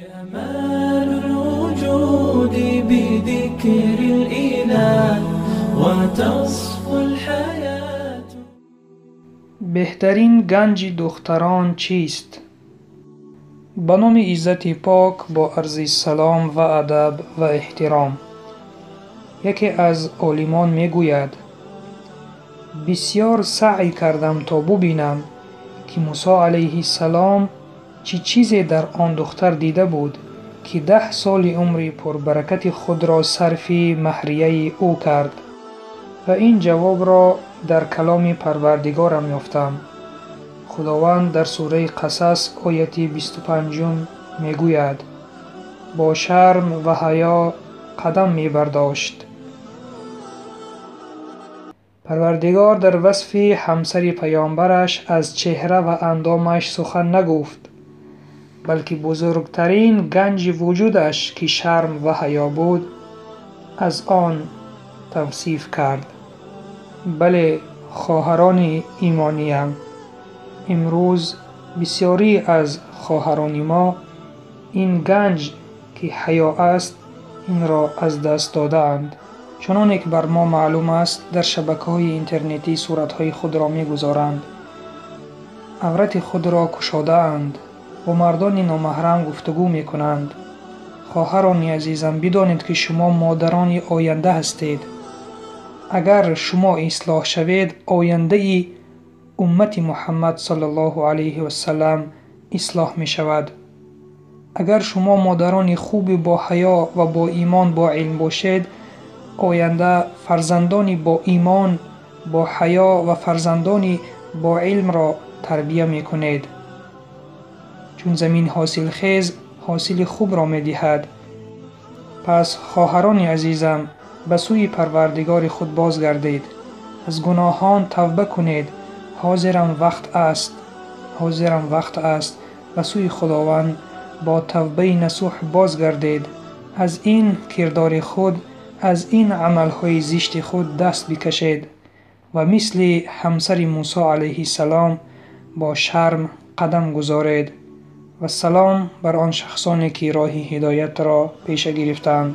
جمال الوجود بذكر الإله وتصفو الحياة. Беҳтарин ганҷи духтарон чист? Ба номи Иззати Пок, бо арзи салом ва адаб ва эҳтиром. Яке аз олимон мегӯяд: бисьёр саъй кардам, то бубинам, ки Мусо алайҳиссалом чӣ чизе дар он духтар дида буд, ки 10 соли умри пурбаракати худро сарфи маҳрияи ӯ кард. Ва ин ҷавобро дар каломи Парвардигорам ёфтам. Худованд дар сураи Қасас, ояти 25, мегӯяд: бо шарм ва ҳаё қадам мебардошт. Парвардигор дар васфи ҳамсари паёмбараш аз чеҳра ва андомаш сухан нагуфт, балки бузургтарин ганҷи вуҷудаш, ки шарм ва ҳаё буд, аз он тавсиф кард. Бале, хоҳарони имониям, имрӯз бисёрӣ аз хоҳарони мо ин ганҷ, ки ҳаё аст, инро аз даст додаанд. Чуноне ки бар мо маълум аст, дар шабакаҳои интернетӣ суратҳои худро мегузоранд, аврати худро кушодаанд, бо мардони номаҳрам гуфтугӯ мекунанд. Хоҳарони азизам, бидонед, ки шумо модарони оянда ҳастед. Агар шумо ислоҳ шавед, ояндаи уммати Муҳаммад саллаллоҳу алайҳи вассалам ислоҳ мешавад. Агар шумо модарони хуби бо ҳаё ва бо имон, бо илм бошед, оянда фарзандони бо имон, бо ҳаё ва фарзандони бо илмро тарбия мекунед. Чун замин ҳосилхез ҳосили хубро медиҳад. Пас, хоҳарони азизам, ба сӯи Парвардигори худ бозгардед, аз гуноҳон тавба кунед. Ҳозирам вақт аст, ҳозирам вақт аст. Ба сӯи Худованд бо тавбаи насӯҳ бозгардед. Аз ин кирдори худ, аз ин амалҳои зишти худ даст бикашед ва мисли ҳамсари Мусо алайҳиссалом бо шарм қадам гузоред. Вассалом бар он шахсоне, ки роҳи ҳидоятро пеша гирифтаанд.